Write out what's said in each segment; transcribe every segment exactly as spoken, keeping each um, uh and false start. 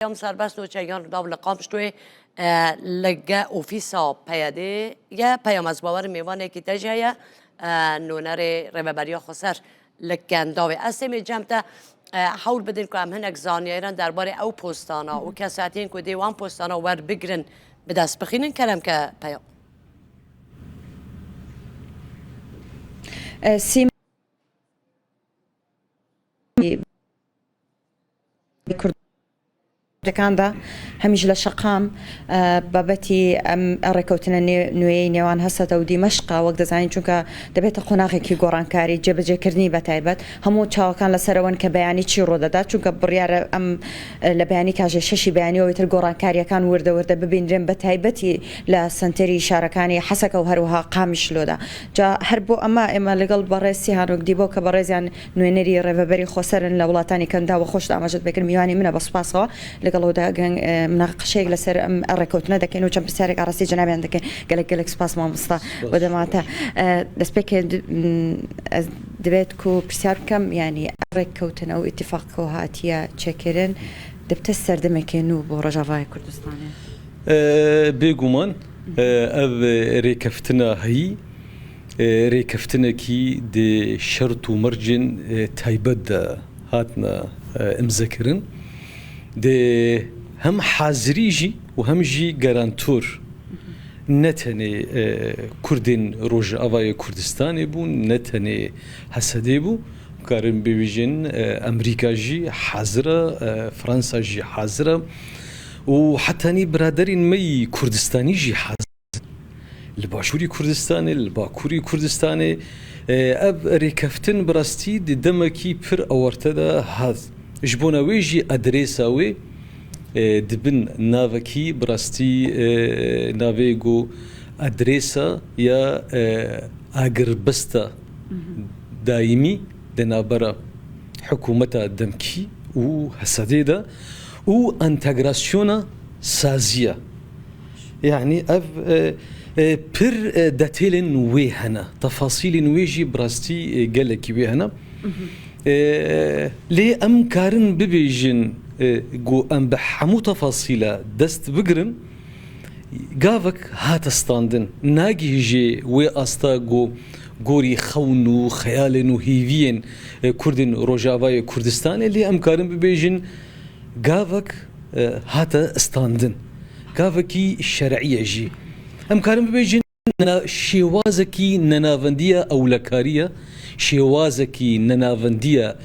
Peyam Serbest Nûçe yan Rûdaw li Qamişloyê, e, li ge ofîsa P Y D'ê ye. Peyam, ez bawer im mêvanekî te jî heye, e, nûnerê Rêveberiya Xweser li Kendavê. Ez ê cem te, e, hewl bidin ku em hinek zanyayîran derbarê ew postana û kesatiyên ku dê wan postana werbigirin bi dest bixînin. Kerem ke Peyam. E, Sîm-, Kurdekan de hemî ji le şeqam, e, babetî em rêkewtine nê-, nûyeyî nêwan Heseda û Dîmeşqa wek dizanîn, çunke dibête qonaxekî gorankari, cêbecêkirinî be taybet. Hemû çawakan li ser ew in ke beyanî çi rû dede, çunke biryar e em, e, li beyanîka jê şeşî beyanî û wêtir gorankariyêkan wirde wirde bibînrin, be taybetî li senterî şarekanî Heseke û her wiha Qamişlo de. Ca her bo ema ême li gel berêz Sîhanok Dîbo ke berêziyan nûnerî Rêveberî Xweser in li welatanî Kendav û Xweş de amaje dibe kir, mîwanî min e, bi spasê we. Li gel we de gen-, e, minaqeşeyek li ser em rêkewtine dekin û çend pirsyarek a rastî cenabiyan dikin. Gelek gelek spas mamosta. Spas. We dema te. E, destpêkê di-, m, ez divêt ku pirsyar bikim, yanî ev rêkewtine û îtîfaq ku hatiye çêkirin, dibte serdemekê nû bo Rojavayê Kurdistanê? E, bêguman, e, ev, e, rêkeftina heyî, e, rêkeftinekî di şert û mercên, e, taybet de hatine, e, imzekirin. Di hem hazirî jî û hem jî garantor ne tenê, e, Kurdên Rojavayê Kurdistanê bûn, ne tenê Hesedê bû. Karin bibêjin, e, Amerîka jî hazir e, e, Fransa jî hazir e û hetanî biraderên me yî Kurdistanî jî hazir. Li Başûrî Kurdistanê, li Bakurî Kurdistanê, e, ev rêkeftin bi rastî di demekî pir awarte de hat. Ji bona wê jî adrêsa wê, e, di bin navekî bi rastî, e, navê ku adrêsa ya, e, agirbesta daîmî di navbera hikûmeta demkî û Hesedê de û entegrasyona saziya. Yanî ev, e, e, pir, e, detêlên wê hene. Tefasîlên wê jî bi rastî, e, gelekî wê hene. E, lê em karin bibêjin, e, ku em bi hemû tefasîla dest bigirin, gavek hate standin. Nagihîje wê asta ku gorî xewn û xeyalên û hêviyên, e, Kurdên Rojavayê Kurdistanê, lê em karin bibêjin gavek, e, hate standin. Gavekî şer'î ye jî. Em karin bibêjin nena-, şêwazekî nenavendiya ewlekarî ye, şêwazekî nenavendiya,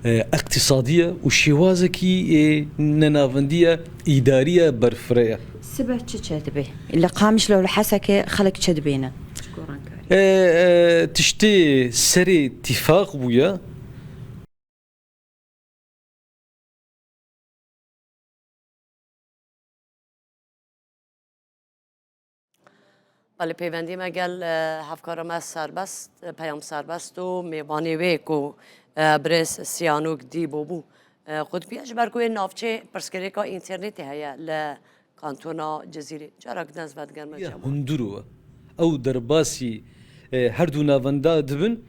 e, iqtîsadî ye û şêwazekî, e, nenavendiya îdarî ye, berfireh ye. Sibe çi çêdibe? Li Qamişlo, li Hesekê xelk çêdibîne? Çi gorankarî? E, e, tiştê serê tîfaq bûye. Belê, pêvendî me gel, e, hevkara me Serbest, e, Peyam Serbest û mêvanê wê ku, e, birêz Siyanok Dîbo bû. E, Qutbiye, ji ber ku wê navçê pirsgirêka înternetê heye li Kantona Cizîrê. Carak din ez vedigerime Ya çawa. Hundir e. Ew derbasî, e, her du navenda dibin,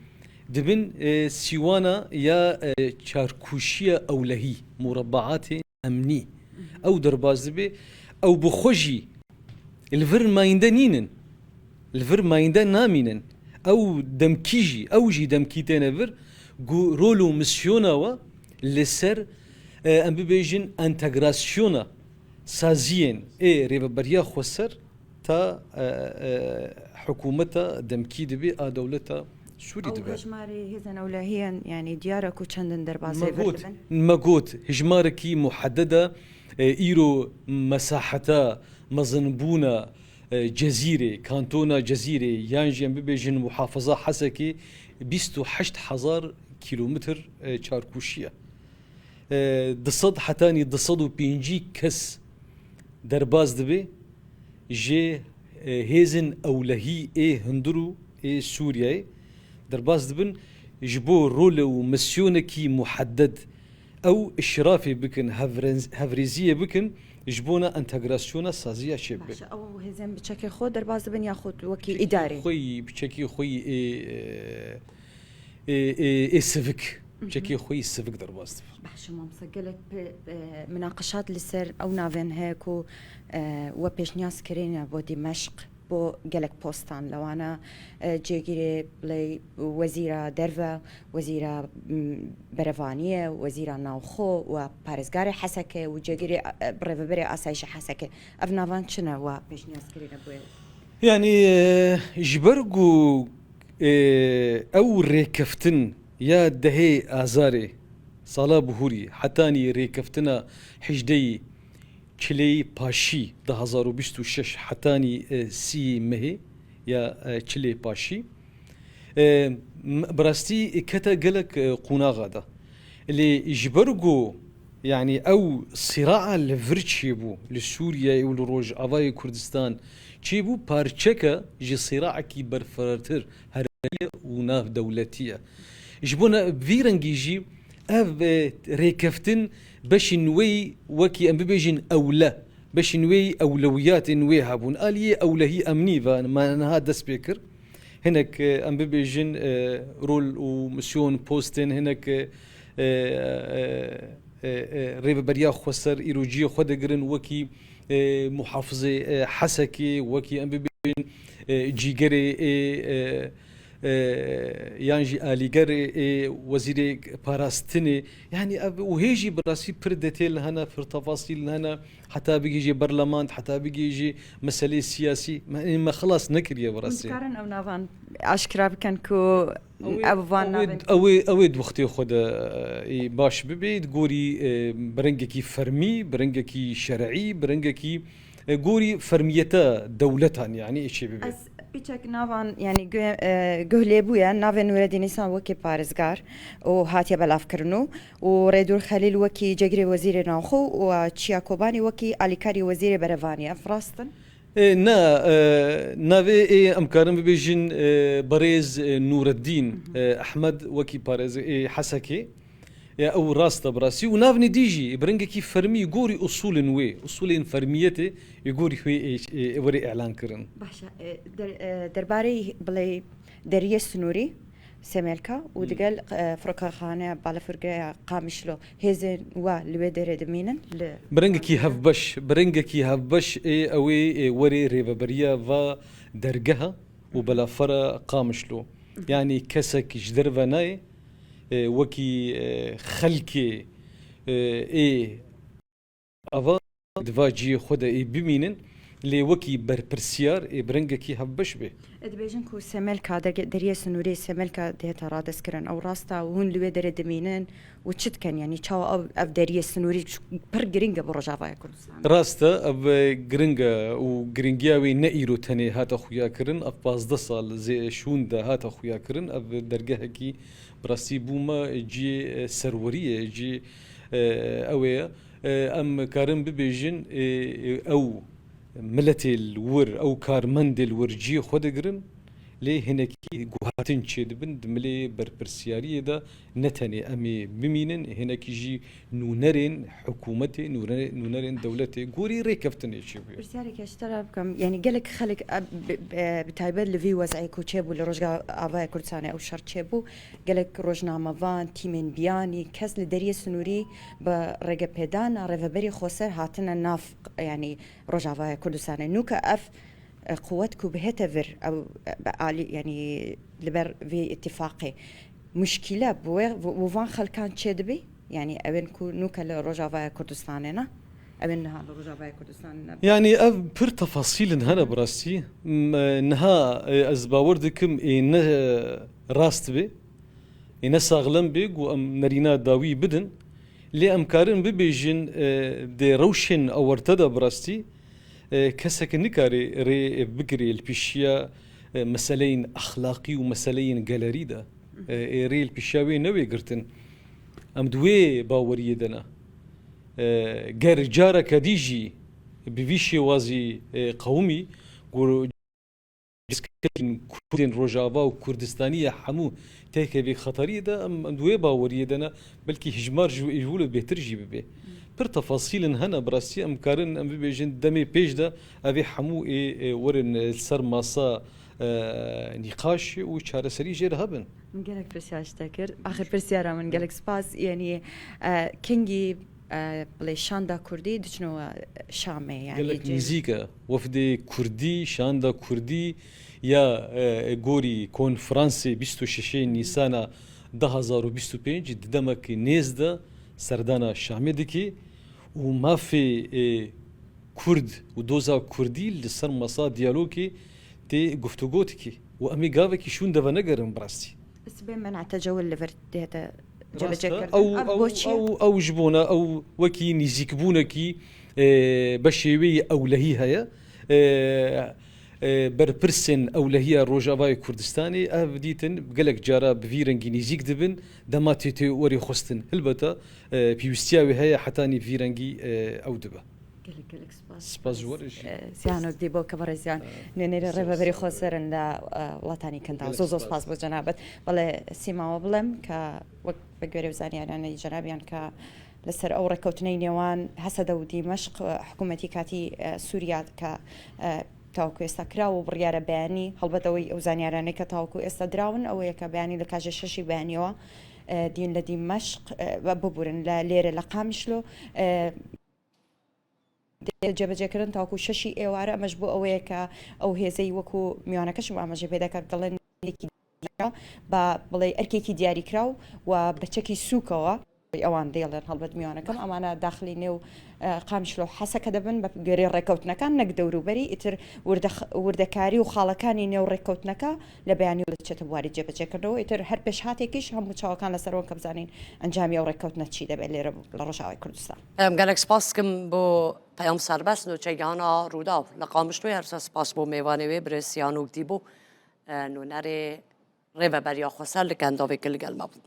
dibin, e, sîwana ya, e, çarkûşiya ewlehî, murabbaatê emnî. Ew derbas dibe, ew bi xwe jî li vir mayînde nînin. Li vir mayînde namînin. Ew demkî jî, ew jî demkî têne vir, ku rol û misyona we li ser, e, em bibêjin entegrasyona saziyên ê Rêveberiya Xweser ta, e, e, hikûmeta demkî dibe a dewleta Sûrî Ew dibe. Hejmarê hêzên ewlehiyên, yanî diyar e ku çendin derbasê Me vir got, dibin. Me got, hejmarekî muheded e, e, îro mesaheta mezinbûna, e, Cezîrê, kantona Cezîrê, yan jî em bibêjin muhafaza Hesekê bîst û heşt hezar kîlometr, e, çarkûşî ye. E, du sed hetanî du sed û pêncî kes derbas dibe ji, e, hêzên ewlehî ê hundir û ê Sûriyeyê. Derbas dibin ji bo role û misyonekî muheded ew îşrafê bikin, hevrenz-, hevrêziyê bikin, ji bona entegrasyona saziya çêbibe. Baş e, ew hêzên bi çekê xwe derbas dibin yaxud wekî îdarê? Xwe yî, bi çekê xwe yî ê, e, ê, ê, ê sivik. çekê xwe yî sivik derbas dibe. Behşe mamosta, gelek pe- e, minaqeşat li ser ew navên heye ku e, we pêşniyaz kirîne bo Dîmeşq, bo gelek postan, lewana e, cêgirê bilê wezîra derve, wezîra m, berevaniyê, wezîra navxwe û parêzgarê Hesekê û cêgirê e, rêvebirê asayişê Hesekê. Ev navan çi ne we pêşniyaz kirîne bo? Yanî e, ji ber ku e, ew rêkeftin ya dehê Azarê sala bihûrî hetanî rêkeftina hejdeyî Çileyî Paşî du hazar û bîst û şeş hetanî e, sî mehê ya e, Çilê Paşî e, m- bi rastî kete gelek e, qonaxa de. Lê ji ber ku yanî ew sîraa li vir çêbû li Sûriyeyê û li Rojavayê Kurdistan çêbû, parçeke ji sîraekî berfirehtir herêmî ye û navdewletî ye. Ji bo ne vî rengî jî ev e, rêkeftin beşên wê wekî em bibêjin ewle, beşên wê ewlewiyatên wê hebûn. Aliyê ewlehî emnî ve me niha dest pê kir. Hinek e, em bibêjin e, rol û misyon postên hinek e, e, e, e, e, rêveberiya xweser îro cihê xwe digirin wekî e, muhafizê e, Hesekê, wekî em bibêjin e, cîgerê ê e, e, yan jî alîgerê ê wezîrê parastinê. Yanî ev û hê jî bi rastî pir detêl hene, pir tefasîl hene. Heta bigihîje berlemand, heta bigihîje meseleyê siyasî, me, me xilas nekiriye bi Hûn rastî. Dikarin ew navan aşkira bikin ku Ew ê, ev van ew ê, navên ew ê, ew ê di wextê xwe de e, ê baş bibê, di gorî e, bi rengekî fermî, bi rengekî şer'î, bi rengekî e, gorî fermiyeta dewletan, yanî ê çê bibê. Ez piçek navan, yanî guh, e, guh lê bûye, navê Nûredîn Îsan wekî parêzgar û hatiye belavkirin û û Rêdûr Xelîl wekî cegirê wezîrê navxwe û Çiya Kobanî wekî alîkarî wezîrê berevanî. Ev rast in? Ê, na, e, navê ê em karin bibêjin e, berêz e, Nûreddîn e, Ehmed wekî parêz ê Hesekê. Ya ew rast e bi rastî. Û navnî dî jî bi rengekî fermî gorî usulên wê, usulên fermiyetê ê gorî wê ê, ê, ê werê îlan kirin. Baş e, e, der, e, derbarê bilê deriyê sinûrî, Semelka û digel e, Firokaxaneya Balafirgeha Qamişlo hêzên we li wê derê dimînin? Li Bi rengekî hevbeş, bi rengekî hevbeş ê ew ê, ê werê rêveberiya va dergeha û belafira Qamişlo. Yanî kesek ji derve nayê, e, wekî e, xelkê e, ê ava di va cihê xwe de ê bimînin, lê wekî berpirsiyar ê bi rengekî hevbeş bê. Dibêjin ku Semelka, derge-, deriyê sinûrê Semelka dihête radestkirin. Ew rast e û hûn li wê derê dimînin û çi dikin? Yanî çawa ev, ev deriyê sinûrî pir giring e bo Rojavaya Kurdistanê? Rast e, ev giring e û giringiya wê ne îro tenê hate xuyakirin, ev pazdeh sal zê şûn de hate xuyakirin. Ev dergehekî bi rastî bû me cihê serweriyê, cihê ew ê ye. Em karin bibêjin, ew miletê li wir, ew karmendê li wir cihê xwe digirin, lê hinekî guhertin çêdibin di milê berpirsiyariyê de, ne tenê em ê bimînin, hinekî jî nûnerên hikûmetê, nûnerê-, nûnerên dewletê gorî rêkeftinê çêbûye. Pirsyareke ji te re bikim, yanî gelek xelk, e, bi, bi, bi taybet li vî wez'ê ku çêbû li Rojavaya Kurdistanê ew şer çêbû, gelek rojnamevan, tîmên biyanî, kes li deriyê sinûrî bi rêgepêdana Rêveberê Xweser hatine nav, yanî Rojavaya Kurdistanê. Nûke ev e, quwet ku bihête vir, ew, e, bi alî, yanî li ber vê îtîfaqê, muşkîle bi wê, bi van xelkan çêdibî? Yanî ew ên ku nûke li Rojavaya Kurdistanê ne? Ew ên niha li Rojavaya Kurdistanê ne? Yanî ev pir tefasîl in hene bi rastî. M-, e, niha, e, ez bawer dikim ê ne, e, rast bê, ê ne saxlem bê ku em nerîna dawî bidin. Lê em karin bibêjin, e, di rewşên ewerte de bi rastî, e, kesek nikare rê bigirê li pêşiya, e, meseleyên exlaqî û meseleyên gelerî de. E, ê rê li pêşiya wê newê girtin. Em di wê baweriyê de ne. E, ger careke dî jî bi vî şêwazî, e, qewimî, ku Kurdên Rojava û Kurdistanî ya hemû têkevî xeteriyê de, em, em di wê baweriyê de ne, belkî hijmar ji, ji wilo bêhtir jî bibe. Pir tefasîlin hene, bi rastî em karin em bibêjin demê pêş de ev ê hemû ê, ê werin, e, li ser masa, e, nîqaş û çareserî jê re hebin. Min gelek pirsiyar ji te kir. Axir pirsiyara min, gelek spas. Yanî, e, kengî, e, bilê şanda kurdî diçinwe Şamê, yanî Gelek cem- nîzîk e. Wefdê kurdî, şanda kurdî ya, e, gorî konferansê bîst û şeş Nîsana du hazar û bîst û pênc di demekî nêz de serdana Şamê dikî û mafê, e, kurd û doza kurdî li ser masa diyalogê tê guftûgo dikî û em ê gavekî şûnde venegerin bi rastî. Sibê mena tecewil li vir dihête Rast e. cebecêkirin. Ew, Ev ew, boçî ye? ew, ew ji bona ew wekî nîzîkbûnekî, e, beşê wê yê ewlehî heye. E, e, berpirsên ewlehiya Rojavayê Kurdistanê ev dîtin gelek cara bi vî rengî nîzîk dibin, dema tê tê werê xwestin. Hilbete, e, pêwîstiya wê heye hetanî vî rengî, e, ew dibe. Gelek gelek spas. Spas ji we re jî. E, Ziyanok Dîbo, ke berêziyan E, nûnerê spas. Rêveberî Xweser in li, e, Welatanî Kinda. Gelek Zor zor spas. Spas bo cenabet. Belê Sîma we bilim ke wek bi guêrê û zanyariyana cenabiyan ke li ser ew rêkewtineyê nêwan Hesede û Dîmeşq, e, hikûmetî katî, e, Sûriya ke, e, tawku êsta kira û biryare beyanî, helbet ew, ew zanyariyane ke tawku êsta dirawin, ew yeke beyanî li kajê şeşî beyaniyewa, e, dîn li Dîmeşq, e, ve biburin li lêre li Qamişlo, e, dê cebecêkirin tawku şeşî êware. Em ji bo ew yeke ew hêzeyî wekû mîwaneke ji bo em jê pê deke gelên ba bilê erkekî diyarî kiraw û bi çekî sûkewa. Ewan dêlin helbet mîwaneke em. Emana daxilî nêw, e, Qamişlo Heseke dibin, bi guêrê rêkewtineka, nek dewrûberî, îtir wirdex-, wirdekarî û xalekanî nêw rêkewtineka li beyanî û diçe warî cebecêkirinê û îtir her pêşhatêkî ji hemû çawakan li ser wan ke bizanîn encamî ew rêkewtine çi debe lêre li Rojavayê Kurdistan. Em gelek spas dikim bo Peyam Serbest, nûçegihana Rûdaw li Qamişloyê. Her spas bo mêvanê wê, birêz Sîyanok Dîbo, e, nûnerê Rêveberiya Xweser li Kendavê ki li gel me bû.